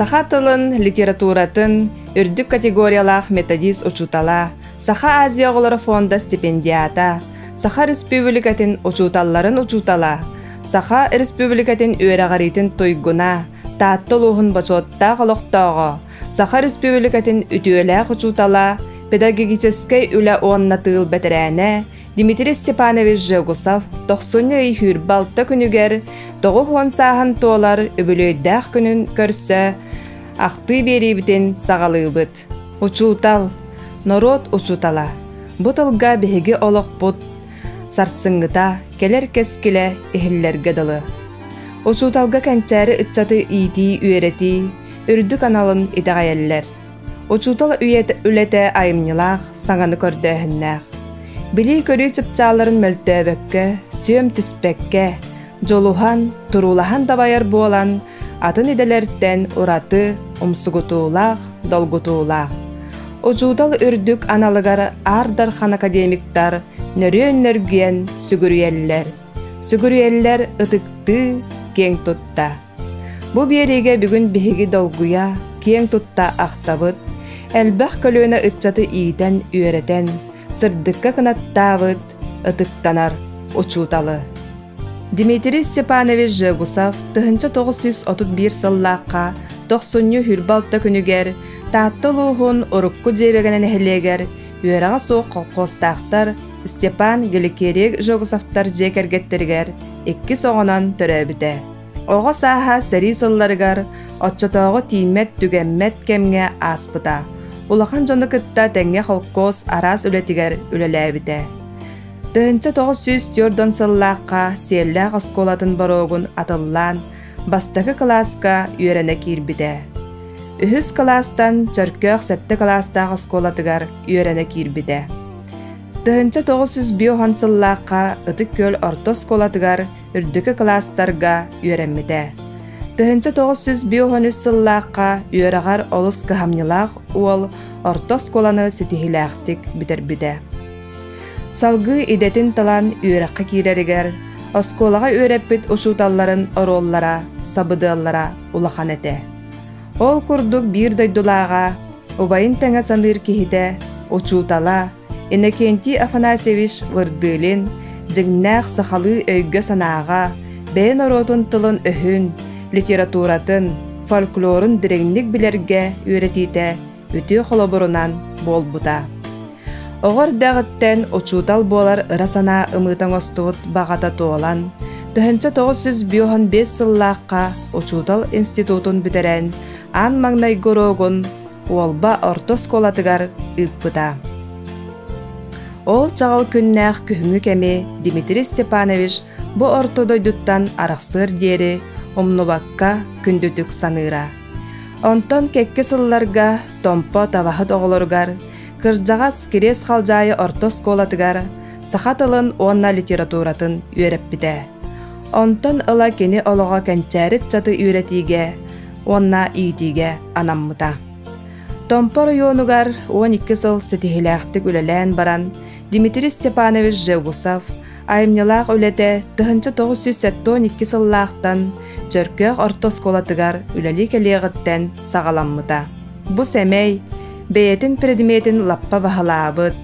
Саха тылын, литературатын үрдүк категориялаах методист учуутала, Саха Азия оҕолоро фонда стипендиата, Саха Республикатын учууталларын учуутала, Саха Республикатын үөрэҕириитин туйгуна, Таатта улууһун бочуоттаах олохтооҕо, Саха Республикатын үтүөлээх учуутала, педагогическай үлэ уонна тыыл бэтэрээнэ Дмитрий Степанович Жегусов тохсунньу ый 26 күнүгэр 90 сааһын туолар үбүлүөйдээх күнүн көрсө ахтыы биэриибитин саҕалыыбыт. Учуутал, норуот учуутала. Бу тылга биһиги олохпут сарсыҥҥыта, кэлэр кэскилэ иһиллэргэ дылы. Учууталга кэнчээри ыччаты иитии-үөрэтии үрдүк аналын итэҕэйэллэр. Учуутал үлэтэ айымньылаах, саҥаны көрдөөһүннээх. Билии-көрүү чыпчаалларын мөлтөөбөккө, сүөм түспэккэ, дьулуһан, туруулаһан дабайар буолан, атын идэлэртэн ураты умсугутуулаах, долгутуулаах. Учуутал үрдүк аналыгар Аар Дархан академиктар нөрүөн-нөргүйэн сүгүрүйэллэр. Сүгүрүйэллэр ытыктыы, киэҥ тутта. Бу биэриигэ бүгүн биһиги долгуйа, киэҥ тутта ахтабыт, элбэх көлүөнэ ыччаты иитэн-үөрэтэн, сырдыкка кынаттаабыт, ытыктанар учууталы. Дмитрий Степанович Жегусов 1931 сыллаахха тохсунньу 26 күнүгэр Таатта улууһун урукку Дьиэбэгэнэ нэһилиэгэр үөрэҕэ суох колхозтаахтар Степан Геликерик Жегусовтар дьиэ кэргэттэригэр иккис оҕонон төрөөбүтэ. Оҕо сааһа сэрии сылларыгар оччотооҕу тииммэт-түгэммэт кэмҥэ ааспыта. Улахан дьону кытта тэҥҥэ холкуос араас үлэтигэр үлэлээбитэ. 1904 сыллаахха Сиэллээх оскуолатын боруогун атыллаан, бастакы кылааска үөрэнэ киирбитэ. Үһүс кылаастан Чөркөөх сэттэ кылаастаах оскуолатыгар үөрэнэ киирбитэ. 1905 сыллаахха Ытык Күөл орто оскуолатыгар үрдүкү кылаастарга үөрэммитэ. 1953 сыллаахха үөрэҕэр олус кыһамньылаах уол орто оскуоланы ситиһиилээхтик бүтэрбитэ. Салгыы идэтин талан үөрэххэ киирэригэр оскуолаҕа үөрэппит учууталларын оруоллара, сабыдыаллара улахан этэ. Ол курдук биир дойдулааҕа, убайын тэҥэ саныыр киһитэ, учуутала Иннокентий Афанасьевич Вырдылин дьиҥнээх сахалыы өйгө-санааҕа, бэйэ норуотун тылын-өһүн, литературатын, фольклорун дириҥник билэргэ үөрэтиитэ үтүө холобурунан буолбута. Оҕо эрдэҕиттэн учуутал буолар ыра санаа ымыыта оҥостубут баҕата туолан, 1905 сыллаахха учуутал институтун бүтэрэн, аан маҥнайгы уруогун Уолба орто оскуолатыгар ыыппыта. Ол чаҕыл күннээх күһүҥҥү кэми Дмитрий Степанович бу орто дойдуттан арахсыар диэри умнубакка күндүтүк саныыра. Онтон кэккэ сылларга Томпо табаһыт оҕолоругар кырдьаҕас Кириэс Халдьаайы орто оскуолатыгар саха тылын уонна литературатын үөрэппитэ. Онтон ыла кини олоҕо кэнчээри ыччаты үөрэтиигэ уонна иитиигэ анаммыта. Томпо оройуонугар 12 сыл ситиһиилээхтик үлэлээн баран Дмитрий Степанович Жегусов айымньылаах үлэтэ 1972 сыллаахтан Чөркөөх орто оскуолатыгар үлэлии кэлиэҕиттэн саҕаламмыта. Бу сэмэй, бэйэтин предметин лаппа баһылаабыт,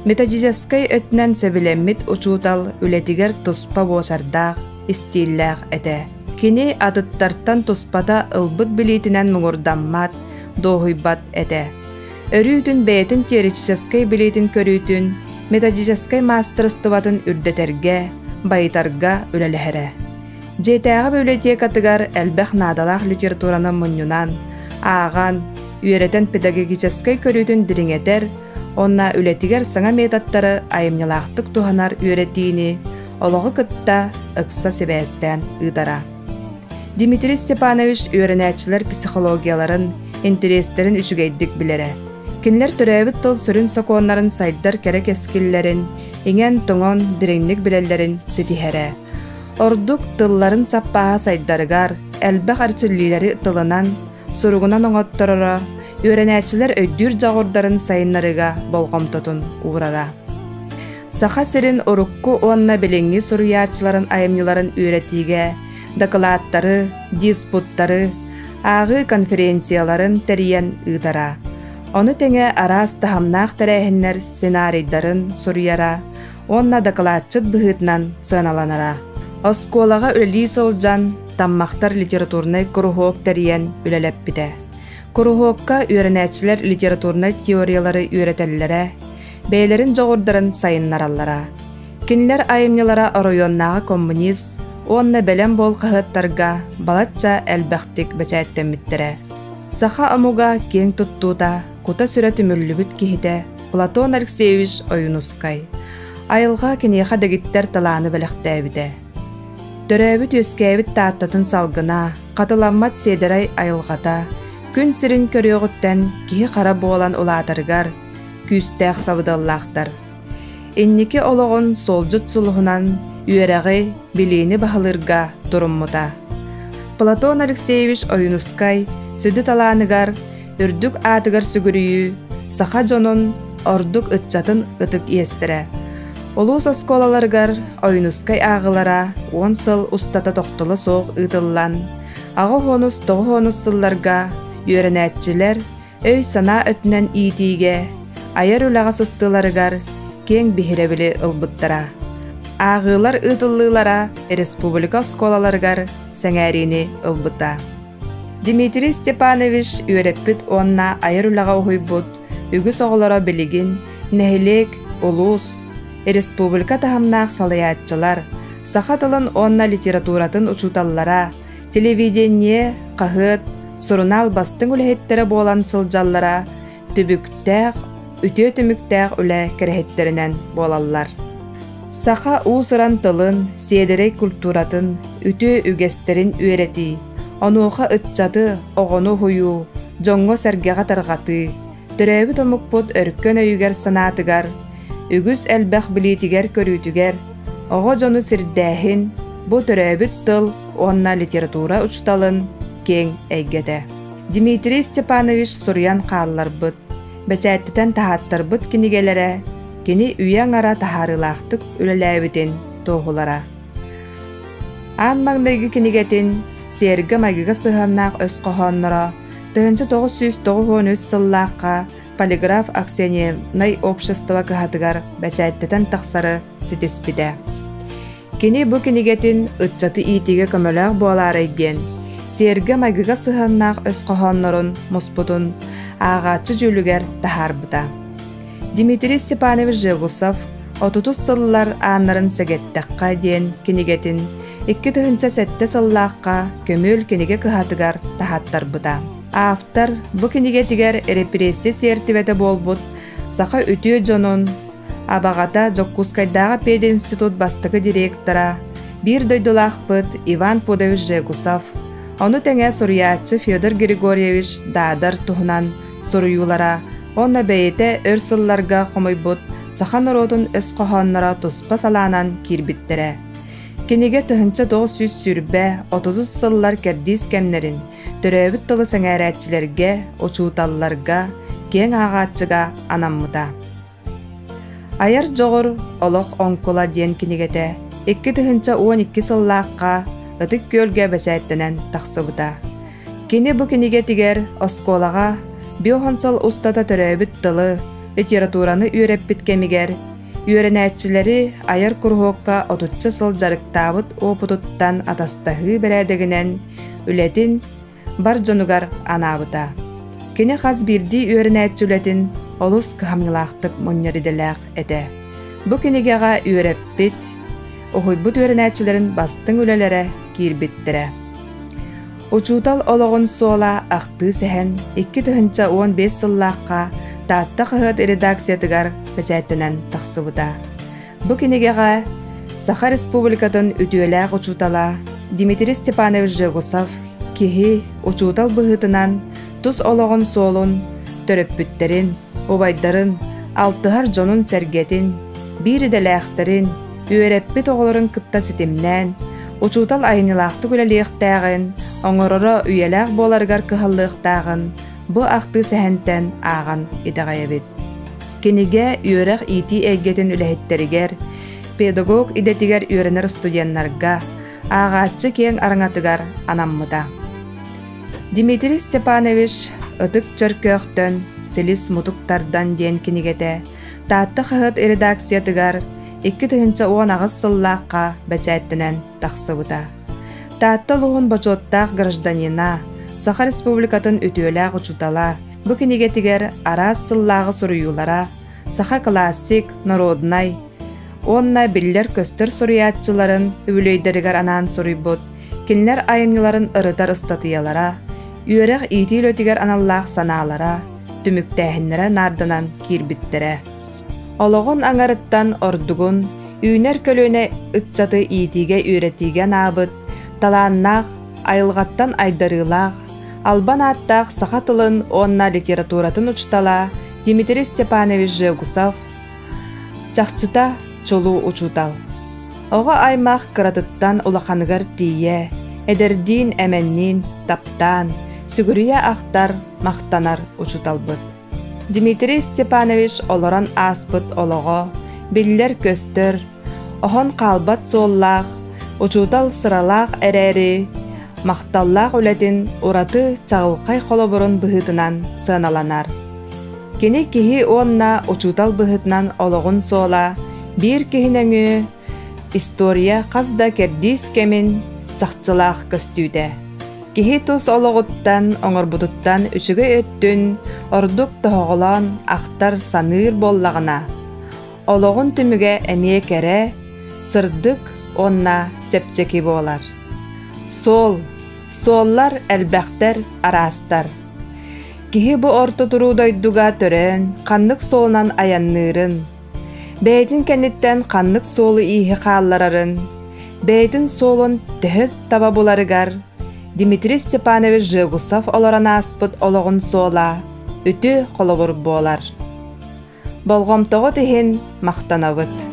методическай өттүнэн сэбилэммит учуутал үлэтигэр туспа буочардаах, истииллээх этэ. Кини атыттартан туспата ылбыт билиитинэн муҥурдаммат, дуоһуйбат этэ. Өрүүтүн бэйэтин теоретическай билиитин-көрүүтүн, методическай маастарыстыбатын үрдэтэргэ, байытарга үлэлэһэрэ. Дьиэтээҕи библиотекатыгар элбэх наадалаах литератураны мунньунан, ааҕан, үөрэтэн педагогическай көрүүтүн дириҥэтэр уонна үлэтигэр саҥа методтары айымньылаахтык туһанар үөрэтиини олоҕу кытта ыкса сибээстээн ыытара. Дмитрий Степанович үөрэнээччилэр психологияларын, интэриэстэрин үчүгэйдик билэрэ. Кинилэр төрөөбүт тыл сүрүн сокуоннарын сайдар кэрэ кэскиллэрин иҥэн-тоҥон дириҥник билэллэрин ситиһэрэ. Ордук тылларын саппааһа сайдарыгар элбэх эрчиллиилэри тылынан, суругунан оҥоттороро, үөрэнээччилэр өйдүүр дьоҕурдарын сайыннарыыга болҕомтотун уурара. Саха сирин урукку уонна билиҥҥи суруйааччыларын айымньыларын үөрэтиигэ дакылааттары, диспуттары, ааҕыы конференцияларын тэрийэн ыытара. Ону тэҥэ араас таһымнаах тэрээһиннэр сценарийдарын суруйара уонна дакылаатчыт быһыытынан сыаналанара. Оскуолаҕа үлэлии сылдьан Таммахтар литературнай куруһуок тэрийэн үлэлэппитэ. Куруһуокка үөрэнээччилэр литературнай теориялары үөрэтэллэрэ, бэйэлэрин дьоҕурдарын сайыннараллара. Кинилэр айымньылара оройуоннааҕы коммунист уонна Бэлэм буол хаһыаттарга балачча элбэхтик бэчээттэммиттэрэ. Саха омуга киэҥ туттуута, кута-сүрэ түмүллүбүт киһитэ Платон Алексеевич Ойуунускай. Айылҕа киниэхэ дэгиттэр талааны бэлэхтээбитэ. Төрөөбүт-үөскээбит Тааттатын салгына, хатыламмат сиэдэрэй айылҕата, күн сирин көрүөҕүттэн киһи-хара буолан улаатарыгар күүстээх сабыдыаллаахтар. Инники олоҕун суолдьут сулуһунан үөрэҕи, билиини баһылыырга туруммута. Платон Алексеевич Ойуунускай сүдү талааныгар, үрдүк аатыгар сүгүрүйүү саха дьонун, ордук ыччатын ытык иэстэрэ. Улуус оскуолаларыгар Ойуунускай ааҕылара 10 сыл устата тохтоло суох ыытыллан, аҕыс 90 сылларга үөрэнээччилэр өй-санаа өттүнэн иитиигэ, айар үлэҕэ сыстыыларыгар киэҥ биһирэбили ылбыттара. Ааҕыылар ыытыллыылара республика оскуолаларыгар сэҥээриини ылбыта. Дмитрий Степанович үөрэппит уонна айар үлэҕэ уһуйбут үгүс оҕолоро билигин нэһилиэк, улуус, республика таһымнаах салайааччылар, саха тылын уонна литературатын учууталлара, Телевидение, хаһыат, сурунаал бастыҥ үлэһиттэрэ буолан сылдьаллара түбүктээх, үтүө түмүктээх үлэ кэрэһиттэринэн буолаллар. Саха уус-уран тылын, сиэдэрэй культуратын, үтүө үгэстэрин үөрэтии, онуоха ыччаты, оҕону уһуйуу, дьоҥҥо-сэргэҕэ тарҕатыы, төрөөбүт омукпут өркөн өйүгэр-санаатыгар, үгүс элбэх билиитигэр-көрүүтүгэр, оҕо дьону сирдээһин, бу төрөөбүт тыл уонна литература учууталын киэҥ эйгэтэ. Дмитрий Степанович суруйан хаалларбыт, бэчээттэтэн таһааттарбыт кинигэлэрэ кини үйэ аҥара таһаарыылаахтык үлэлээбитин туоһулара. Аан маҥнайгы кинигэтин сиэргэ-майгыга сыһыаннаах өс хоһоонноро 1993 сыллаахха Полиграф акционернай общество кыһатыгар бэчээттэтэн тахсары ситиспитэ. Кини бу кинигэтин ыччаты иитиигэ көмөлөөх буолаарай диэн, сиэргэ-майгыга сыһыаннаах өс хоһооннорун муспутун ааҕааччы дьүүлүгэр таһаарбыта. Дмитрий Степанович Жегусов «Отутус сыллар ааннарын сэгэттэххэ» диэн кинигэтин 2007 сыллаахха Көмүөл кинигэ кыһатыгар таһааттарбыта. Автор бу кинигэтигэр репрессия сиэртибэтэ буолбут саха үтүө дьонун, абаҕата Дьокуускайдааҕы пединститут бастакы директора, биир дойдулаахпыт Иван Пудович Жегусов, ону тэҥэ суруйааччы Федор Григорьевич Даадар туһунан суруйуулара уонна бэйэтэ өр сылларга хомуйбут саха норуотун өс хоһоонноро туспа салаанан киирбиттэрэ. Кинигэ 1920-30 сыллар кэрдиис кэмнэрин төрөөбүт тылы сэҥээрээччилэргэ, учууталларга, киэҥ ааҕааччыга анаммыта. Айар дьоҕур олох оҥкула диэн кинигэтэ 2012 сыллаахха Ытык Күөлгэ бэчээттэнэн тахсыбыта. Кини бу кинигэтигэр оскуолаҕа биохон сыл устата төрөөбүт тылы, литератураны үөрэппит кэмигэр үөрэнээччилэри айар куруһуокка отучча сыл дьарыктаабыт уопутуттан атастаһыы бэрээдэгинэн үлэтин бар дьонугар анаабыта. Кини хас биирдии үөрэнээччи үлэтин олус кыһамньылаахтык мунньар идэлээх этэ. Бу кинигэҕэ үөрэппит, уһуйбут үөрэнээччилэрин бастыҥ үлэлэрэ киирбиттэрэ. Учуутал олоҕун суола ахтыы сэһэн 2015 сыллаахха Таатта хаһыат редакциятыгар бэчээттэнэн тахсыбыта. Бу кинигэҕэ Саха Республикатын үтүөлээх учуутала Дмитрий Степанович Жегусов киһи, учуутал быһыытынан тус олоҕун суолун, төрөппүттэрин, убайдарын, алтыһар дьонун-сэргэтин, биир идэлээхтэрин, үөрэппит оҕолорун кытта ситимнээн, учуутал айымньылаахтык үлэлиэхтээҕин, оҥороро үйэлээх буоларыгар кыһаллыахтааҕын бу ахтыы сэһэнтэн ааҕан итэҕэйэбит. Кинигэ үөрэх-иитии эйгэтин үлэһиттэригэр, педагог идэтигэр үөрэнэр студеннарга, ааҕааччы киэҥ араҥатыгар анаммыта. Дмитрий Степанович Ытык Чөркөөхтөн силис мутук тардан диэн кинигэтэ Таатта хаһыат редакциятыгар 2018 сыллаахха бэчээттэнэн тахсыбыта. Таатта улууһун бочуоттаах гражданина, Саха Республикатын үтүөлээх учуутала бу кинигэтигэр араас сыллааҕы суруйуулара саха классик, народнай уонна биллэр-көстөр суруйааччыларын үбүлүөйдэригэр анаан суруйбут кинилэр айымньыларын ырытар ыстатыйалара, үөрэх-иитии үлэтигэр аналлаах санаалара, түмүктээһиннэрэ наарданан киирбиттэрэ. Олоҕун аҥарыттан ордугун үүнэр көлүөнэ ыччаты иитиигэ-үөрэтиигэ анаабыт талааннаах, айылҕаттан айдарыылаах, албан ааттаах саха тылын уонна литературатын учуутала Дмитрий Степанович Жегусов чахчыта чулуу учуутал. Оҕо аймах кыратыттан улаханыгар тиийэ, эдэрдиин-эмэнниин таптаан, сүгүрүйэ ахтар, махтанар учууталбыт. Дмитрий Степанович олорон ааспыт олоҕо биллэр-көстөр, оһон хаалбат суоллаах, учуутал сыралаах эрээри, махталлаах үлэтин ураты чаҕылхай холобурун быһыытынан сыаналанар. Кини киһи уонна учуутал быһыытынан олоҕун суола биир киһи нөҥүө история хас да кэрдиис кэмин чахчылаах көстүүтэ. Киһи тус олоҕуттан, оҥорбутуттан үчүгэй өттүн ордук тоһоҕолоон ахтар саныыр буоллаҕына, олоҕун түмүгэ эмиэ кэрэ, сырдык уонна чэпчэки буолар. Суол, суоллар элбэхтэр, араастар. Киһи бу орто туруу дойдуга төрөөн, ханнык суолунан айанныырын, бэйэтин кэнниттэн ханнык суолу-ииһи хаалларарын, бэйэтин суолун төһө таба буларыгар Дмитрий Степанович Жегусов олорон ааспыт олоҕун суола үтүө холобур буолар. Болҕомтоҕут иһин махтанабыт.